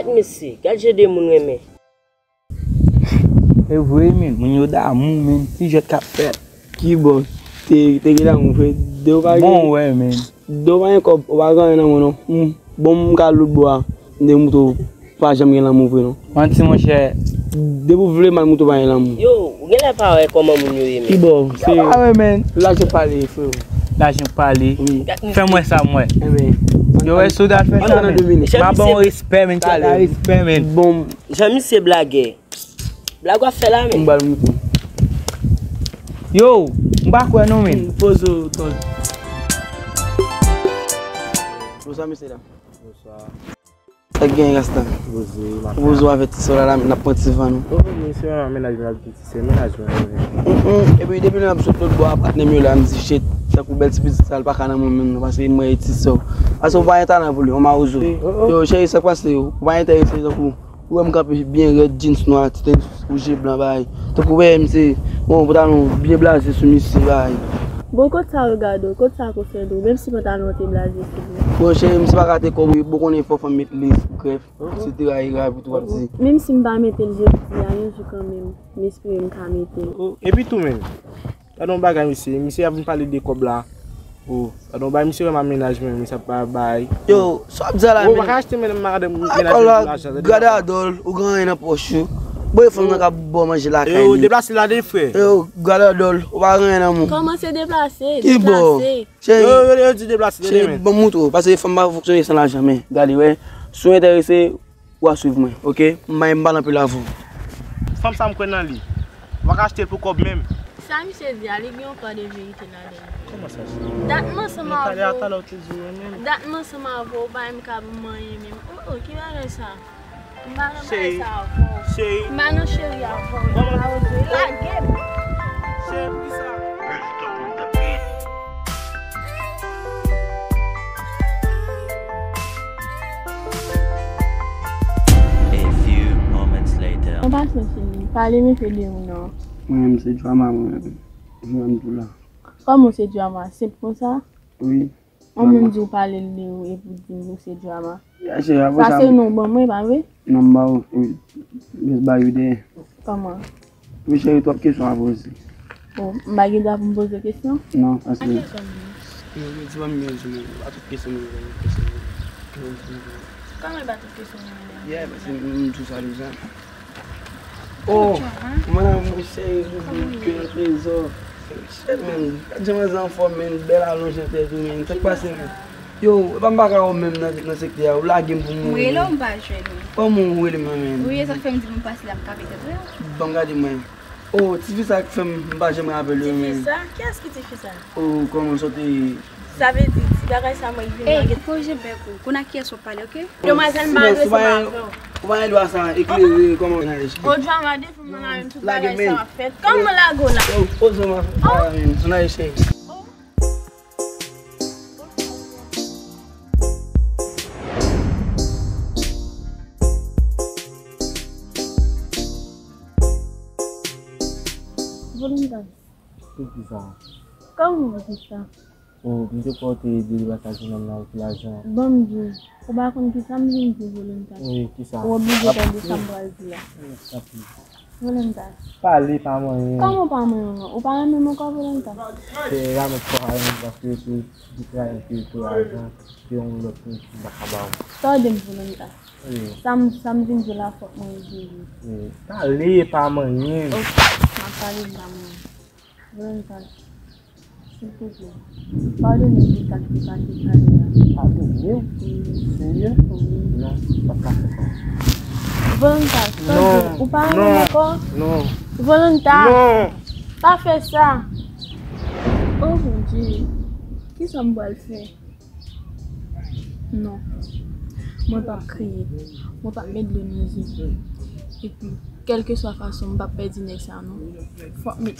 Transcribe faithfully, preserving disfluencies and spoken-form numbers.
Gad mesye, gad jan de moun renmen. E vre, men, moun yo damou, men, ti jwèt k ap fèt. Kibò? Te, te gen damou vre. De ou pa gen. Bon, wè, men. De ou pa gen kòb, ou pa gen anyen nan men w non. Hmm. Bon, m ka al lòt bò a. M te montre w pa janm gen lanmou vre non. Manti, monchè. Depi w vle mal, montre w pa gen lanmou. Yo, ou genlè pa wè kòman moun yo ye, men. Kibò? Se pa wè, men. Lajan pale, freo. Lajan pale. Wi. Fè m wè sa, m wè. Enben. Yo, wè, si w ta fè sa, men. M a ba w respè, men. Respè, men. Bon. Jan misye blagè. Blag w ap fè la, men. M ba l mikwo. Yo, m pa kwè non, men. Poze w, Ton. Bonswa, mesye dam. Bonswa. Sa k gen, Rasta? Poze, m ap. Poze w avèk ti sè w la, la, n ap pran ti van nou. Oh, men se yon mennaj mwen ap di ti sè, mennaj mwen, wi. Mm, mm. Epi depi lè m ap sot lòt bò a, patnè m yo la, m di, shit, tankou bèl ti pitit sa, l pa ka nan mwen menm non, paske m wè e ti sè w. Paske w pa gen talan pou li, yon mawozo. Yo, cheri, sa k pase, ou pa enterese, tankou Ou wè m kanpe byen rèd, jeans nwa, ti tenis wouj e blan, bay. Tankou w wè m se, bon, pantalon byen blaze sou misye, bay. Bon, kot sa regade w? Kot sa konsène w? Menm si pantalon an te blaze sou li. Bon, cheri, misye pa ka te kòb, ou konnen fò fanm met lès, grèf, etsetera, etsetera, pou tou w ap di. Menm si m pa mete l jodi a, yon jou kanmenm, m espere m ka mete l. Oh, epi tou menm. Gade yon bagay, mesye. Mesye ap vin pale de kòb la. Oh, gade yon bagay, mesye wè m ap mennaj mwen, mesye ap bay. Yo, sa w ap di a la, men. Ou pa ka achte mennaj, mennaj mwen pou lajan, tande papa. Gade Adòl, ou gen anyen nan pòch ou. Bon, e fanm nan k ap ba w manje lakay li. Yo, deplase la de frè. Yo, gade Adòl, ou pa gen anyen nan men w. Kòmanse deplase, deplase. Ki bò? Yo, yo, yo di deplase, tande men. Bon, m montre w, paske fanm pa fonksyone san lajan, men. Gade, wè. Si w enterese, Ou a swiv mwen, oke? M pa, m pa nan pil avè w. Fanm sa m kwè nan li. Ou pa ka achte l pou kòb menm. Sa misye di a, li gen yon pa de verite ladan l. Kòman sa, cheri? Dat m ansanm avè w. Talè a, talè w te di w renmen m. Dat m ansanm avè w, ou pa menm ka ban m anyen menm. Oh, oh, ki bagay sa? M pa nan bagay sa avè w. Cheri. M pa nan cheri avè w. Kòman? Lage m. Cheri, poukisa? A few moments later. An pasan, cheri, pale m enpe de ou non. Mwen menm se Drama mwen, Joanne Doula. Kòman w se Drama? Senp konsa? Wi. Yon moun di w pale l de ou epi w di m ou se Drama. Ya, cheri, apre sa, sa se non w ban mwen, pa vre? Non, m ba w, wi. Jis ba yo dèyè. Kòman? Wi, cheri, twòp kesyon a poze. Oh, m pa gen dwa pou m poze kesyon? Non, paske. A kesyon m ye? Non, men di pa m byen di, men, pa tout kesyon m gen, kesyon m gen. Kòman e pa tout kesyon m gen? Yeah, paske m, m di w sa deja. Oh, mon amour chéri, doudou, cœur trésor. Shit, man. Gad jan manzè anfòm, man. Bèl alonje tèt ou, man. Sa k pase, man? Yo, epa m pa ka wè w menm nan, nan sektè a. Ou lage m pou m mouri. M rele w, m pa jwenn ou. Kòman ou rele m nan, man? Wi, e sa k fè m di pou m pase la, m ka petèt wè w. Ban m gade mwen. Oh, tifi sa k fè m, m pa janm rapele w, man. Tifi sa? Kiyès ki tifi sa? Oh, kòman sa w te Sa vle di, ti bagay sa mwen vin lage. Ey, poze bèk ou. Konn ak kiyès w ap pale, oke? Demwazèl, m pa vle se pa avè w. Ou pa gen dwa sa, eklere, kòman w nan lèche. O Drama, depi m nan lari, tout bagay sa ap fèt. Kòman lage w la? Yo, poze w, man. Ou nan lèche. Volontas. Poukisa? Kòman poukisa? Oh, m te kwè w te ede li pase ak jenòm nan pou lajan. Ban m di w, ou pa konn kisa m vin di w, Volontas. Wi, kisa? Ou oblije tande sa m pral di a. Wi, tanpri. Volontas. Pale, pa manyen. Kòman pa manyen non? Ou pa renmen m ankò, Volontas? Se la mèt pa renmen paske se di travay ke pou lajan, se yon lòt moun ki m pa ka ba w. Tande m, Volontas. Wi. Sa m, sa m vin di w la, fòk mwen ede li. Wi. Pale, pa manyen. Ok, m ap pale, m pa manyen. Volontas, silvouplè, padone m pou sa k te pase talè a. Padone w? Wi. Serye? Wi. Non, m p ap ka fè sa. Volontas, tande, ou pa renmen m ankò? Non. Volontas! Non! Pa fè sa! Oh mon Dieu, kisa m pral fè? Non. Mwen p ap kriye. Mwen p ap met dlo nan zye m. Epi, kèlkeswa fason, m p ap pèdi nèg sa a non. Fòk m met.